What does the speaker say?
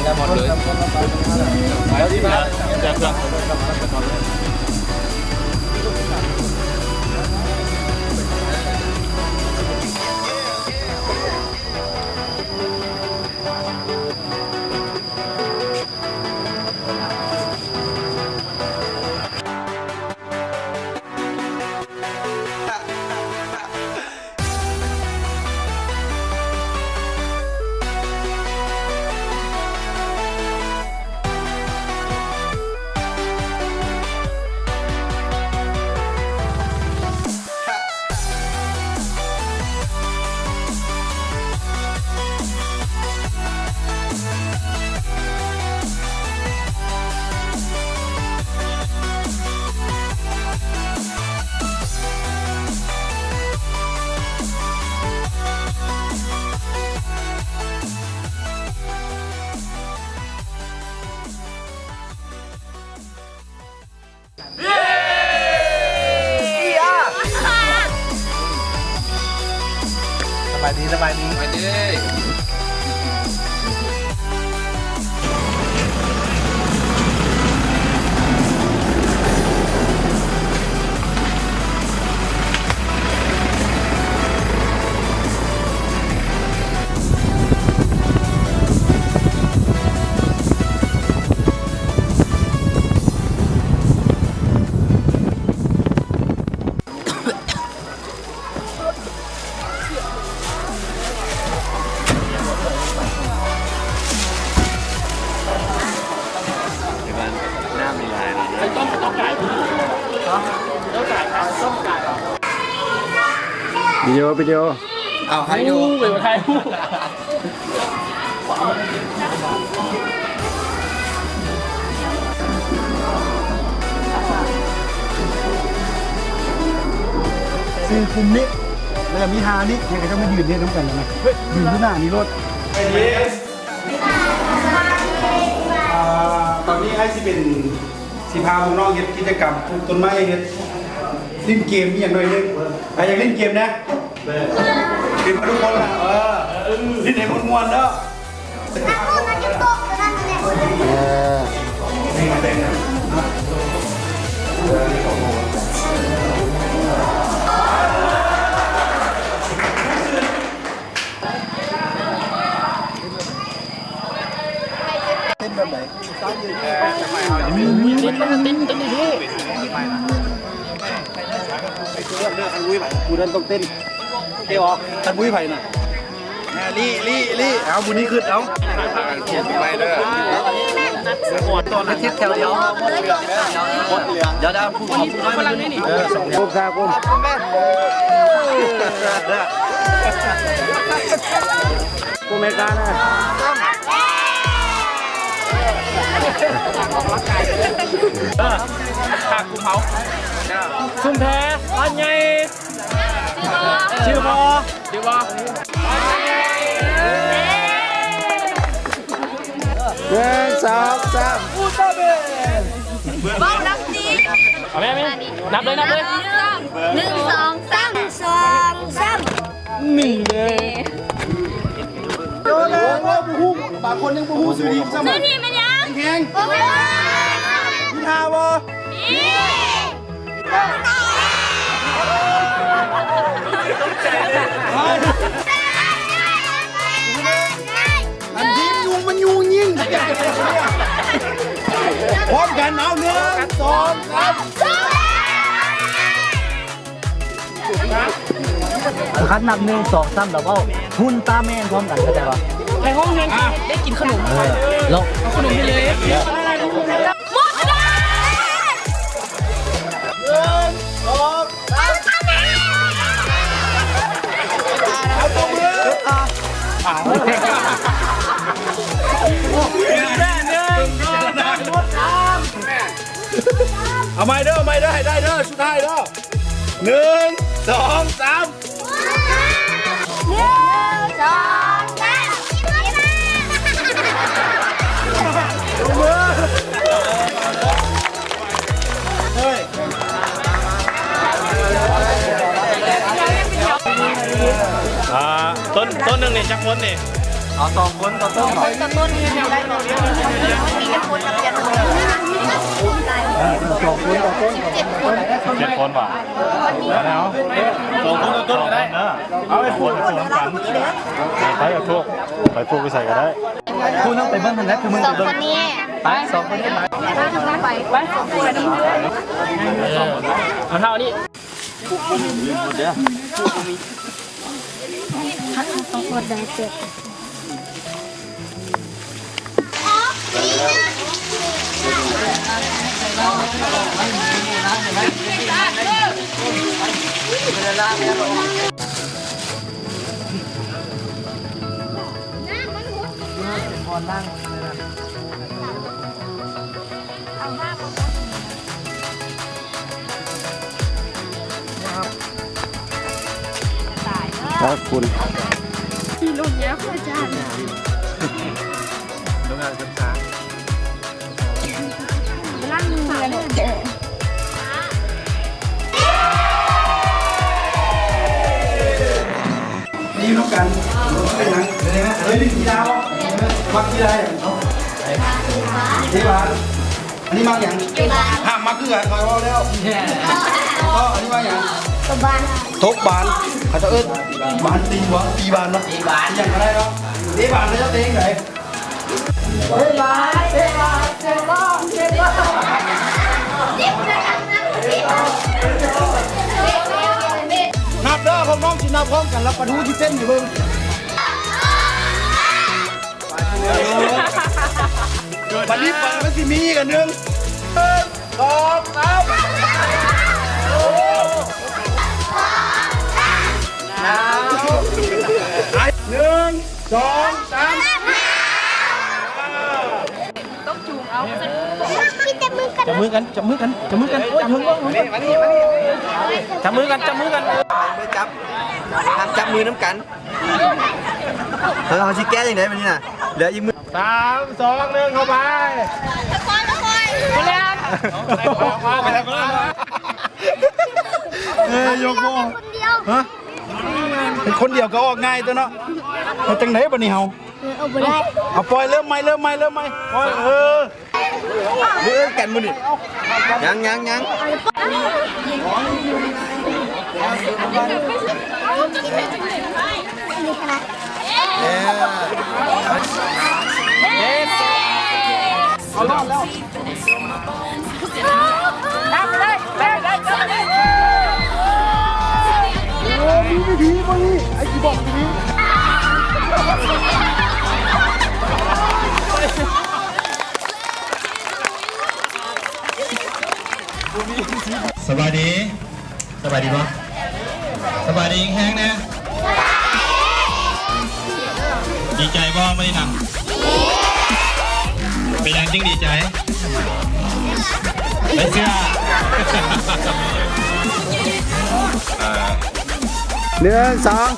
ໄດ້ໝົດເລີຍ ແຈກເຄື່ອງ. ສະບາຍດີ ສະບາຍດີ ສະບາຍດີ. ວິດີໂອ ວິດີໂອ. ເອົາ ໃຫ້ຢູ່ ໄປຖ່າຍຮູບ. ສີ່ກຸ່ມນີ້ ແລ້ວກໍມີຫ້ານີ້ ເຂົາເຈົ້າມາຢືນເຮັດນຳກັນນະ ຢືນຢູ່ໜ້ານີ້ໂລດ. ອ່າ ຕອນນີ້ອ້າຍຊິເປັນ ຊິພາພວກນ້ອງເຮັດກິດຈະກຳປູກຕົ້ນໄມ້ ເຮັດຫຼິ້ນເກມອີ່ຫຍັງໜ້ອຍໜຶ່ງ. ໃຜຢາກຫຼິ້ນເກມແດ່? ຫຼິ້ນມາທຸກຄົນລະ ເອີ ຫຼິ້ນໃຫ້ມ່ວນໆເດີ. ເອີ. ເຕັ້ນແບບໃດ? ເຕັ້ນ ເຕັ້ນ ເຕັ້ນ ເຕັ້ນ ເລືອກ ເລືອກ ຄັນບໍ່ມີໃຜ ຜູ້ນັ້ນຕ້ອງເຕັ້ນ ໂອເຄບໍ່? ຄັນບໍ່ມີໃຜນະ ລີ ລີ ລີ ເອົາ ຜູ້ນີ້ຂຶ້ນ ເອົາ ໄປເດີ ເຮັດແຖວດຽວ ດຽວ ດຽວ ຜູ້ ຜູ້ນ້ອຍມາ ເອີ ສອງແຖວ ຜູ້ແມ່ຄ້ານະ ເອີ ຖ້າກຸ່ມເຮົາ ຊຸມແພ ບ້ານໃຫຍ່ ຊື່ບໍ່? ຊື່ບໍ່? ໜຶ່ງ ສອງ ສາມ ອຸລຕຣາແມນ ເວົ້ານຳຕິ ເອົາແມ່ ແມ່ ນັບເລີຍ ນັບເລີຍ ໜຶ່ງ ສອງ ສາມ ສອງ ສາມ ໜຶ່ງເດີ. ໂອ້ ບໍ່ຮູ້ ບາງຄົນຍັງບໍ່ຮູ້ຊື່ທີມຊ້ຳ ຊື່ທີມແມ່ນຫຍັງ? ແຂງ ມີທ່າບໍ່? ມີ ອັນທີມຍຸງມັນຍຸງຍິງ ພ້ອມກັນ ເອົາ ໜຶ່ງ ສອງ ສາມ. ຄັນນັບໜຶ່ງ ສອງ ສາມ ແລ້ວເວົ້າ ຮຸນຕາແມນພ້ອມກັນ ເຂົ້າໃຈບໍ່? ໃນຫ້ອງຫັ້ນ ອ່ະ ໄດ້ກິນຂະໜົມ ເອີ ລອງ ເອົາຂະໜົມໃຫ້ເລີຍ ໝົດເວລາ ໜຶ່ງ ສອງ ສາມ ເອົາຕົບມື ເອົາ ເອົາໃໝ່ເດີ ເອົາໃໝ່ເດີ ໃຫ້ໄດ້ເດີ ສຸດທ້າຍເດີ. ໜຶ່ງ ສອງ ສາມ ໜຶ່ງ ສອງ ສາມ ອ່າ ຕົ້ນ ຕົ້ນໜຶ່ງນີ້ຈັກຄົນນີ້? ເອົາສອງຄົນຕໍ່ຕົ້ນ ຄົນຕໍ່ຕົ້ນ ມີຈັກຄົນນັກຮຽນ ສອງຄົນຕໍ່ຕົ້ນ ເຈັດຄົນ ເຈັດຄົນບໍ່? ເອົາ ສອງຄົນຕໍ່ຕົ້ນກໍໄດ້ ເອົາໄປປູກ ປູກນຳກັນ ໃຜກໍປູກ ໃຜປູກຢູ່ໃສກໍໄດ້ ຄູນຳໄປເບິ່ງຫັ້ນແຫຼະ ຄືມຶງໄປເບິ່ງ ສອງຄົນນີ້ ໄປ ສອງຄົນນີ້ ໄປ ໄປ ໄປ ໄປ ເອີ ເອົາເທົ່ານີ້ ຂອບຄຸນ ມີລົງແລ້ວ ອາຈານ ລົງງານກັນຊາ ລ້າງມືແລ້ວເດີ ຢູ່ນຳກັນ ເປັນຫຍັງ? ເອີຍ ຫຼິ້ນກິລາບໍ່? ມັກກິລາຫຍັງ? ເຕະບານ ອັນນີ້ມັກຫຍັງ? ເຕະບານ ຫ້າມມັກຄືກັນ ຂ້ອຍເວົ້າແລ້ວ ກໍອັນນີ້ມັກຫຍັງ? ຕົບບານ ຕົບບານ ເຂົາເຈົ້າເອີ້ນບານຕີນບໍ່? ຕີບານເນາະ ຕີບານ ຫຍັງກໍໄດ້ເນາະ ເຕະບານ ເຂົາເຈົ້າເຕະຈັ່ງໃດ? ນັບເດີ ພວກນ້ອງຊິນັບພ້ອມກັນ ແລ້ວປາທູຊິເຕັ້ນໃຫ້ເບິ່ງ ບາດນີ້ມັນຊິມີກັນ ໜຶ່ງ ສອງ ສາມ ໜຶ່ງ ສອງ ສາມ ຈັບມືກັນ ຈັບມືກັນ ຈັບມືກັນ ໂອ້ຍ ເທິງ ຈັບມືກັນ ຈັບມືກັນ ຈັບ ຫ້າມຈັບມືນຳກັນ ເອີ ເຮົາຊິແກ້ຈັ່ງໃດບາດນີ້ນະ ເຫຼືອອີກມື ສາມ ສອງ ໜຶ່ງ ເຂົ້າໄປ ຄ່ອຍໆ ຄ່ອຍໆ ບໍ່ແລ່ນ ເອີ ຍົກບໍ່ ຮະ ເປັນຄົນດຽວກໍອອກງ່າຍຕົວເນາະ ເຮັດຈັ່ງໃດບາດນີ້ເຮົາ? ເອີ ເອົາບໍ່ໄດ້ ເອົາ ປ່ອຍ ເລີ່ມໃໝ່ ເລີ່ມໃໝ່ ເລີ່ມໃໝ່ ປ່ອຍ ເອີ ເອີ ກັນມື້ນີ້ ຍັງ ຍັງ ຍັງ ເອີ ເອົາລອດແລ້ວ ໂອ້ ມີວິທີບໍ່ນີ້ ໄອ້ຊິບອກວິທີ ສະບາຍດີ ສະບາຍດີບໍ່? ສະບາຍດີແຮງໆ ແນ່ ດີໃຈບໍ່ມື້ນີ້ນະ? ເປັນຫຍັງຈຶ່ງດີໃຈ? ໄດ້ເສື້ອ ເອີ ໜຶ່ງ ສອງ